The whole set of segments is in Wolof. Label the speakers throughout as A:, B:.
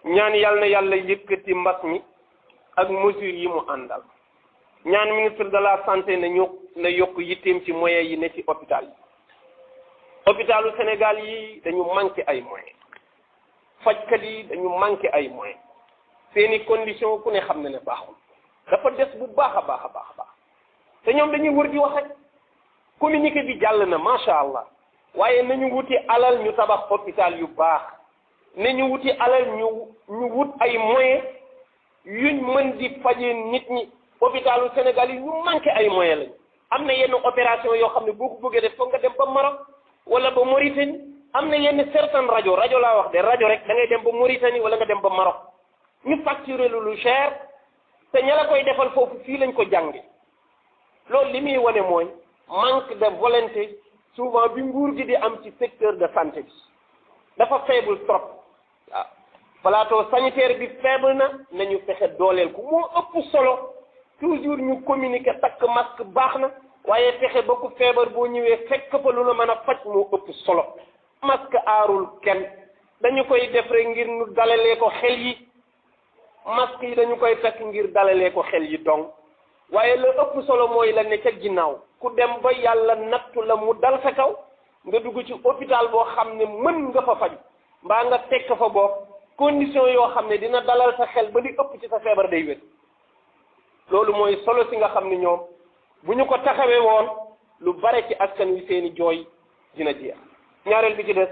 A: ñaan yàlla na yàlla yëkkati mbas mi ak mesures yi mu àndal ñaan ministre de la santé na yokk yitteem ci moyens yi ne ci hôpital yi hôpitalu Sénégal yi dañu manqué ay moyens fajkat yi dañu manqué ay moyens seeni condition ku ne xam na ne baaxul dafa des bu baax a baax a baax a baax te ñoom dañuy wër di wax rek communiqué bi jàll na macha allah waaye nañu wuti alal ñu tabax hôpital yu baax nañu wuti alal ñu wut ay moyens yuñ mën di fajee nit ñi hôpitalu Sénégal yi ñu manqué ay moyens lañu am na yenn opération yoo xam ne boo ko bëggee def foog nga dem ba Maroc wala ba Mauritanie am na yenn certaines rajo laa wax de rajo rek da ngay dem ba Mauritanie wala nga dem ba Maroc ñu facturé lu cher te ña la koy defal foofu fii lañ ko jànge loolu li muy wane mooy manque de volonté souvent bi nguur gi di am ci secteur de santé bi dafa faible trop waaw plateau sanitaire bi faible na nañu fexe dooleel ko moo ëpp solo toujours ñu communiquer takk masque baax na waaye fexe ba ku feebar boo ñëwee fekk fa lu la mën a faj moo ëpp solo masque aarul kenn dañu koy def rek ngir ñu dalalee ko xel yi masque yi dañu koy takk ngir dalalee ko xel yi donc waaye la ëpp solo mooy la ne ca ginnaaw ku dem ba yàlla nattu la mu dal sa kaw nga dugg ci hôpital boo xam ne mën nga fa faj mbaa nga tekk fa boo condition yoo xam ne dina dalal sa xel ba li ëpp ci sa feebar day wér loolu mooy solo si nga xam ne ñoom bu ñu ko taxawee woon lu bare ci askan wi seeni jooy dina jeex ñaareel bi ci des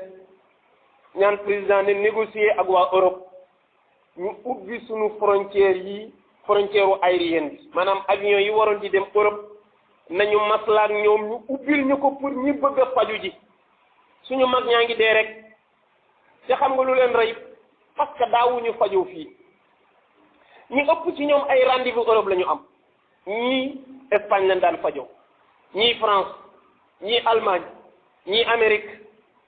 A: ñaan président ne négocier ak waa Europe ñu ubbi suñu frontière yi frontière aérienne bi maanaam avion yi waroon di dem Europe nañu maslaak ñoom ñu ubbil ñu ko pour ñi bëgg a faju ji suñu mag ñaa ngi dee rek te xam nga lu leen rey parce que daawuñu fajoo fii ñi ëpp ci ñoom ay rendez-vous Europe la ñu am ñii Espagne lañ daan fajoo ñii France ñii Allemagne ñii Amérique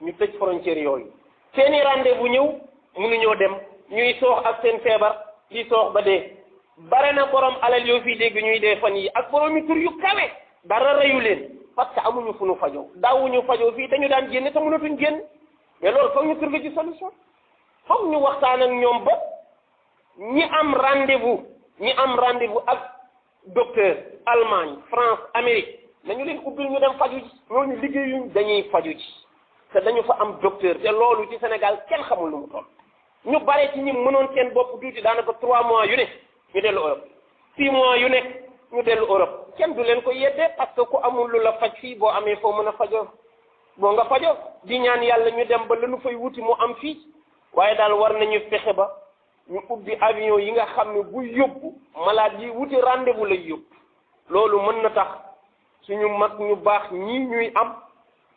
A: ñu tëj frontière yooyu seeni rendez-vous ñëw mënuñoo dem ñuy soox ak seen feebar di soox ba dee bare na borom alal yoo fii dégg ñuy dee fan yi ak borom yi tur yu kawe dara reyu leen parce que amuñu fu nu fajoo daawuñu fajoo fii dañu daan génne te mënatuñ génn mais loolu foog ñu trouver ci solution foog ñu waxtaan ak ñoom ba ñi am rendez-vous ak docteur Allemagne France Amérique nañu leen ubbil ñu dem faju ji ñooñu liggéeyuñ dañuy faju ji te dañu fa am docteur te loolu ci Sénégal kenn xamul lu mu toll ñu bare ci ñi mënoon seen bopp tuuti daanaka 3 mois yu ne ñu dellu Europe 6 mois yu nekk ñu dellu Europe kenn du leen ko yeddee parce que ku amul lu la faj fii boo amee foo mën a fajoo boo nga fajoo di ñaan yàlla ñu dem ba lañu fay wuti mu am fii waaye daal war nañu fexe ba ñu ubbi avion yi nga xam ne bu yóbbu malade yi wuti rendez-vous lay yóbbu loolu mën na tax suñu mag ñu baax ñii ñuy am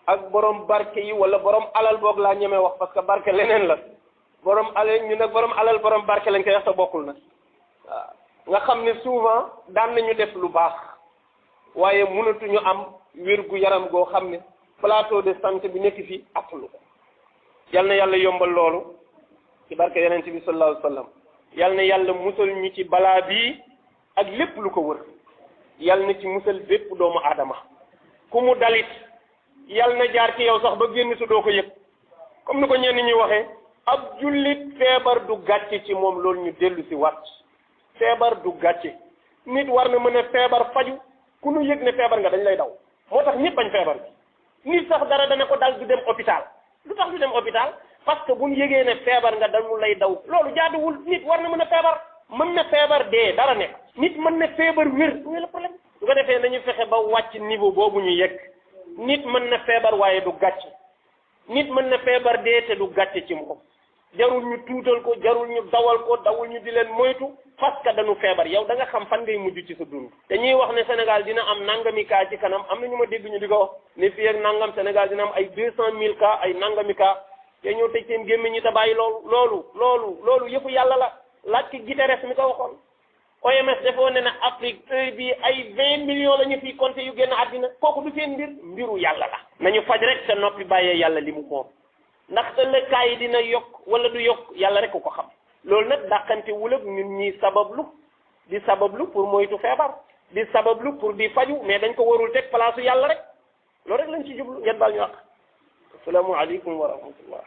A: ak borom barke yi wala borom alal boog laa ñemee wax parce que barke leneen la borom alal ñu nag borom alal borom barke lañ koy wax te bokkul nag waaw nga xam ne souvent daan nañu def lu baax waaye mënatuñu am wér gu yaram goo xam ne plateau de santé bi nekk fii attulu ko yal na yàlla yombal loolu ci barke yonent bi sallallahu alayhi wa sallam yal na yàlla musal ñu ci balaa bii ak lépp lu ko wër yal na ci musal bépp doomu aadama ku mu dalit yal na jaar ci yow sax ba génn su doo ko yëg comme ni ko ñenn ñi waxee ab jullit feebar du gàcce ci moom loolu ñu dellu si wat feebar du gàcce nit war na mën a feebar faju ku nu yëg ne feebar nga dañ lay daw moo tax ñëpp bañ feebar bi nit sax dara dana ko dal du dem hôpital lu tax du dem hôpital parce que bu ñu yëgee ne feebar nga dañu lay daw loolu jaaduwul nit war na mën a feebar mën na feebar dee dara nekk nit mën na feebar wér mooy le problème su ko defee nañu fexe ba wàcc niveau boobu ñu yegg nit mën na feebar waaye du gàcce nit mën na feebar dee te du gàcce ci moom jarul ñu tuutal ko jarul ñu dawal ko dawul ñu di leen moytu parce que dañu feebar yow da nga xam fan ngay mujj ci sa dund te ñuy wax ne Sénégal dina am nangami cas ci kanam am na ñu ma dégg ñu di ko wax ne fii ak nangam Sénégal dina am ay 200 000 cas ay nangami cas te ñoo tëj seen gémmiñ ñi te bàyyi loolu yëpp yàlla la laaj ki Guterres mi ko waxoon OMS defoon ne na Afrique bi ay 20 millions la ñu fiy compté yu génn àddina kooku du seen mbiru yàlla la nañu faj rek te noppi bàyyee yàlla li mu moom ndax ëllëg kaa yi dina yokk wala du yokk yàlla rek ko xam loolu nag dàqante wul ak ñun ñi sabablu pour moytu feebar di sabablu pour di faju mais dañ ko warul teg place yàlla rek loolu rek lañ ci jublu ngeen baal ñu wax assalaamu aleykum wa rahmatullah